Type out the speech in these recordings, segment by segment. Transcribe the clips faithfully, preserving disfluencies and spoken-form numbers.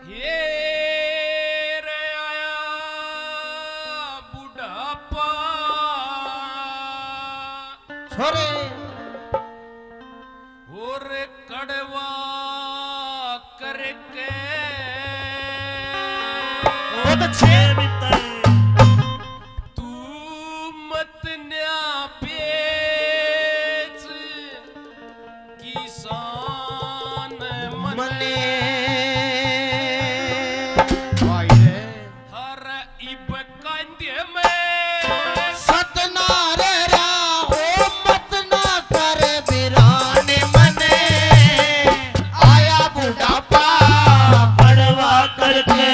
हे रे आया बुढ़ापा। छोरे। और कड़वा करके। बहुत अच्छे मित्र। तू मत न्या बेच किसान मने। मने। भाई रे। थारे इब कांधे में सतना रे रा, ओ मत ना कर बिरान मने। आया बुढ़ापा कड़वा करके,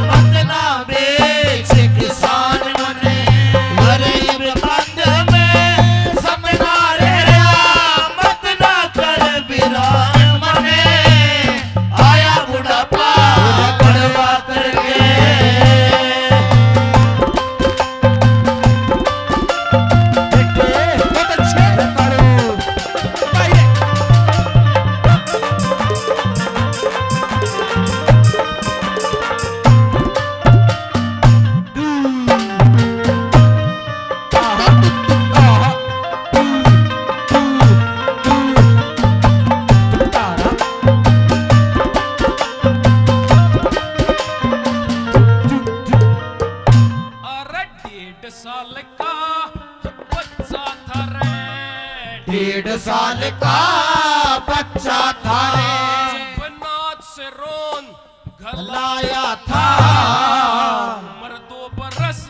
मत ना बेच किसान मने। अरे इब कांधे में सतना रे रा, मत ना कर बिरान मने। आया बुढ़ापा कड़वा करके। बहुत अच्छे तारू। अरे डेढ़ साल का बच्चा था रे। डेढ़ साल का बच्चा था रे। जब नाच से रोन घलाया था। उम्र दो बरस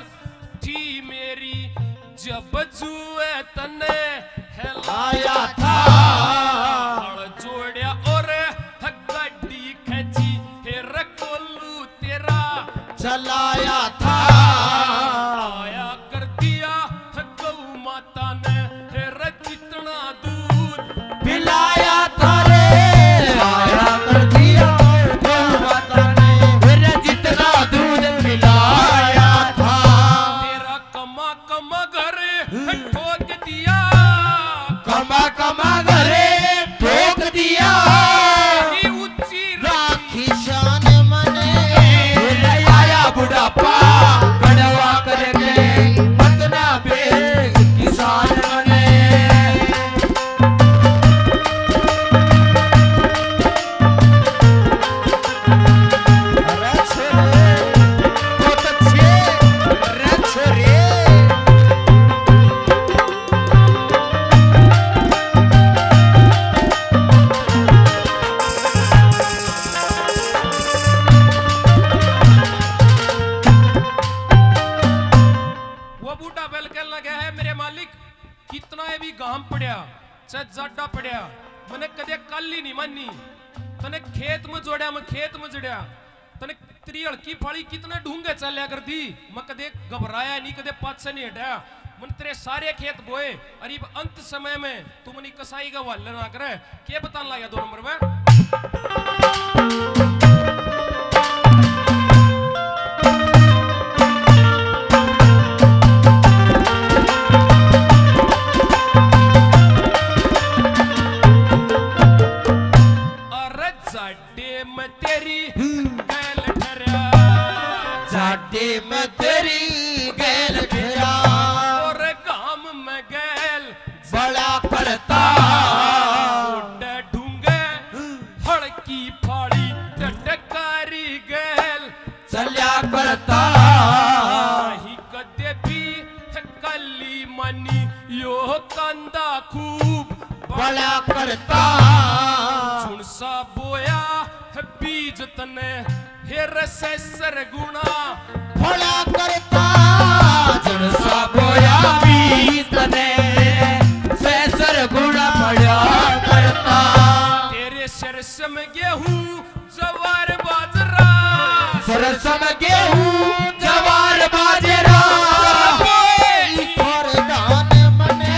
थी मेरी जब जुए तने हिलाया था। हल जोड़या और गाड़ी खींची, हे रे कोलू तेरा चलाया था। आया कर दिया गौ माता ने, हे रे जितना दूध पिलाया था रे। आया कर दिया गौ माता ने, हे रे जितना दूध पिलाया था। तेरा कमा कमा घर ठोक दिया। कमा कमा घर ठोक दिया। ये ऊंची राखी शान मने। आया बुढ़ापा कड़वा करके, मत ना बेच किसान मने। अरे छोरे, बहुत अच्छे। अरे छोरे। वो बूढ़ा बैल कहने लगा है, मेरे मालिक, कितना ये भी घाम पड़या, चाहे जाडा पड़या, मैंने कदे काली नहीं मानी। तने खेत में जोड़या, मैं खेत में जड़या। तने तेरी हल्की फाली कितने ढूंगे चाल्या कर दी, मैं कदे घबराया नहीं, कदे पाछे नहीं हटाया। मन तेरे सारे खेत बोए, और इब अंत समय में तू मनी कसाई का हवाले ना करे। के बताने लगा दो नंबर में? अरे जाडे में तेरी गैल ठहरा। जाडे में तेरी गैल ठहरा। और गाम में गैल बड़ा करता। ओडे ढूंगे हल्की फाली टटकारी गैल चल्या करता। नहीं कदे भी काली मानी यो कांदा खूब बड़ा करता। सुन सा बोया बीज तने, हे रे सैसर गुणा फला करता। जण सा बोया बीज तने, सैसर गुणा फला करता। तेरे सरसम गेहूं जवार बाजरा। सरसम गेहूं जवार बाजरा। वरदान मने।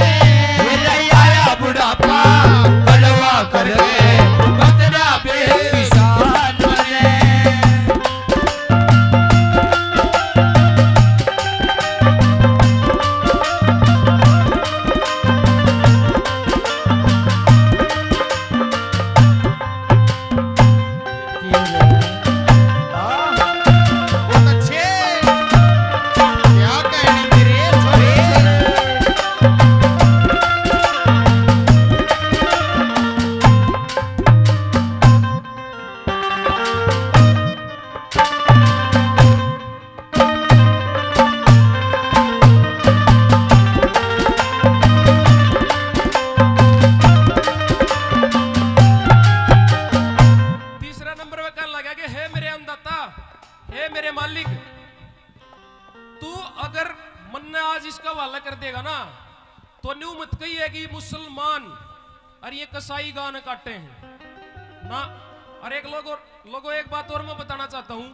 ले आया बुढ़ापा, कड़वा करके, बतना बेकिसान मने। कहने लगा कि हे मेरे अन्नदाता, हे मेरे मालिक, तू अगर मन्ने आज इसका हवाला कर देगा ना, तो न्यू मत कहिए कि मुसलमान और ये कसाई गाने काटे हैं ना। और एक लोगों, लोगों, एक बात और मैं बताना चाहता हूँ,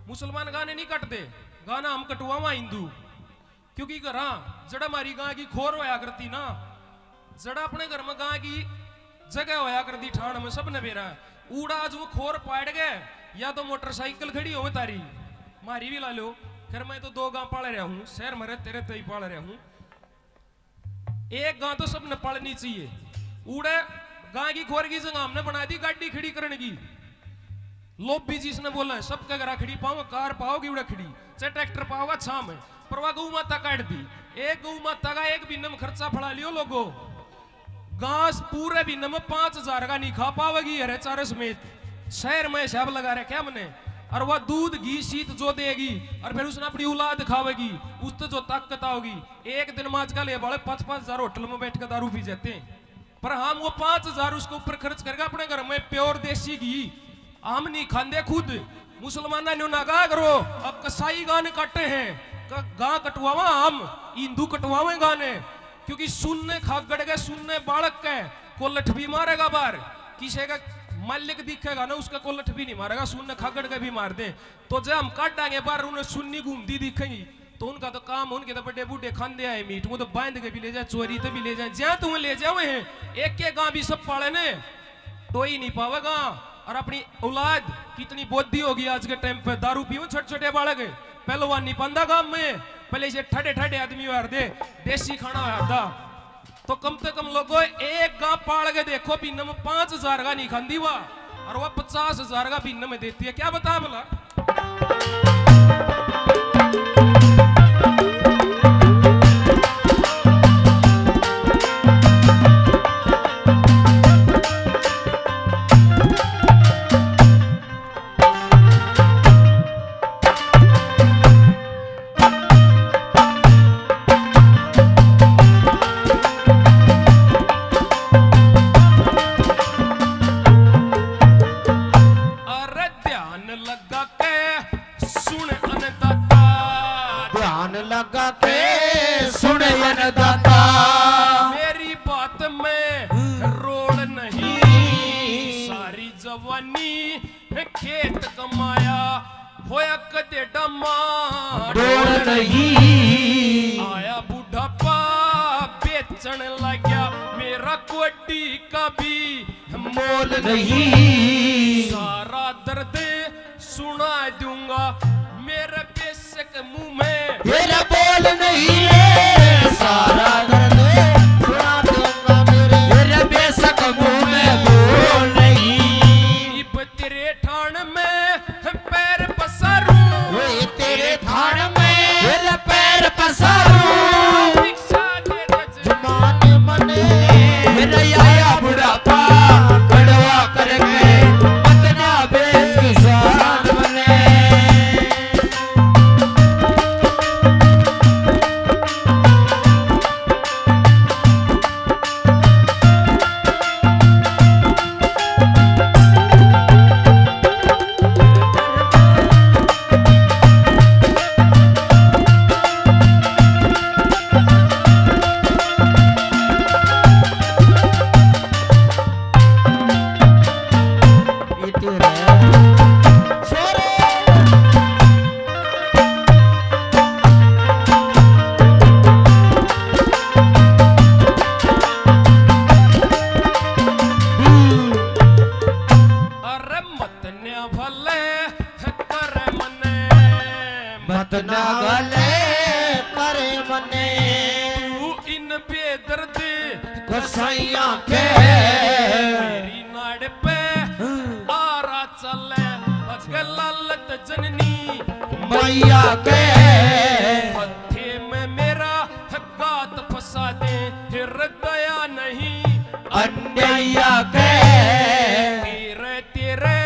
मुसलमान गाने नहीं काटते, गाना हम कटवावा हिंदू। क्योंकि घरां जड़ा म्हारी गां की खोर होया करती ना, जड़ा अपने घर में गां की जगह होया करती ठाण में, सबने बेरा है। उड़ा आज वो खोर पाड़ गए, या तो मोटरसाइकिल खड़ी हो तारी, म्हारी भी ला लो। खैर, मैं तो दो गां पाल रहा हूँ, शहर में रहते रहते ही पाल रहा हूँ। एक गां तो सबने पालनी चाहिए। उड़े गां की खोर की जगह हमने बना दी गाड़ी खड़ी करने की। लोभी जिसने बोला है, सबके घर खड़ी पाओ, कार पाओगी उड़े खड़ी, चाहे ट्रैक्टर पाओगा छां में, पर वह गौ माता काट दी। एक गौ माता का एक महीने में खर्चा फड़ा लियो लोगो, गां पूरे महीने में पांच हजार का नहीं खा पावेगी हरे चारे समेत। शहर में हिसाब लगा रखे हमने। और वह दूध घी शीत जो देगी और फिर उसने अपनी औलाद खावेगी, उस तो जो ताकत आओगी। एक दिन में आजकल ये बालक पांच पांच हजार होटल में बैठ कर दारू पी जाते हैं, पर हम वो पांच हजार उसके ऊपर खर्च करके अपने घर में प्योर देसी घी हम नहीं खांदे खुद। मुसलमाना ने ना कहा करो, अब कसाई गाने काटे हैं, क-, गां कटवावा हम, हिंदू कटवावे गाने, क्योंकि सुनने खागड़ के, सुनने बालक के कोलठ भी मारेगा बाहर, किसी का मालिक दिखेगा ना, उसका कोलठ भी नहीं मारेगा, सुनने खागड़ के भी मार दे। तो जब हम काटांगे बाहर, उन्हें सुन्नी घूमती दिखेंगी, तो उनका तो काम, उनके तो बड़े बूढ़े खांदे आए मीट, वो तो बांध के भी ले जाए, चोरी तो भी ले जाए, ज्यां तू ले जावे हैं, एक एक गां भी सब पाले ने, टोई नहीं पावेगा। और अपनी औलाद कितनी बोधी होगी आज के टाइम पे, दारू पीवे छोटे छोटे बालक, पहलवान नहीं पांदा गांव में, पहले इसे ठंडे ठंडे आदमी हार दे, देसी खाना हार दा। तो कम से कम लोगों, एक गां पाल के देखो, महीने में पांच हजार का नहीं खांदी वा, और वह पचास हजार का महीने में देती है। क्या बता भला? अरे ध्यान लगा के सुन अन्नदाता, ध्यान लगा के सुन अन्नदाता, मेरी बात में रोल नहीं, सारी जवानी खेत कमाया, होया कदे डामा डोल नहीं। आया बुढ़ापा बेचण लाग्या, मेरा कोडी का भी मोल नहीं। सारा दर्द सुना दूंगा मेरे बेशक मुंह में, मेरा बोल नहीं है। सारा दर्द सुना दूंगा मेरे, मेरे बेशक मुंह में बोल नहीं। इब तेरे ठाण में पैर पसारूं, ओए तेरे ठाण में मेरे पैर पसारूं। भिक्षा दे दे जमान मने, मेरा आया बुढ़ापा कड़वा करके, मत ना बेच किसान मने। अरे मत न्या भले करे मने, मत ना भले करे मने। तू इन बेदर्द कसाइयां के मेरी नाड़ पे आरा चले, अगे लालत जननी मैया के। हथे में मेरा गात फंसा दे, फिर दया नहीं अन्याया के। तेरे, तेरे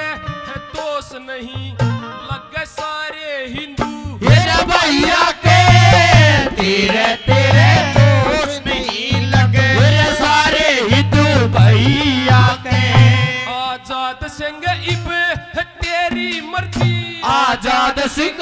दोष नहीं लगे सारे हिंदू। मेरा भैया के तेरे, तेरे दोष नहीं लगे मेरे सारे हिंदू भैया के। आजाद सिंह इब आजाद सिंह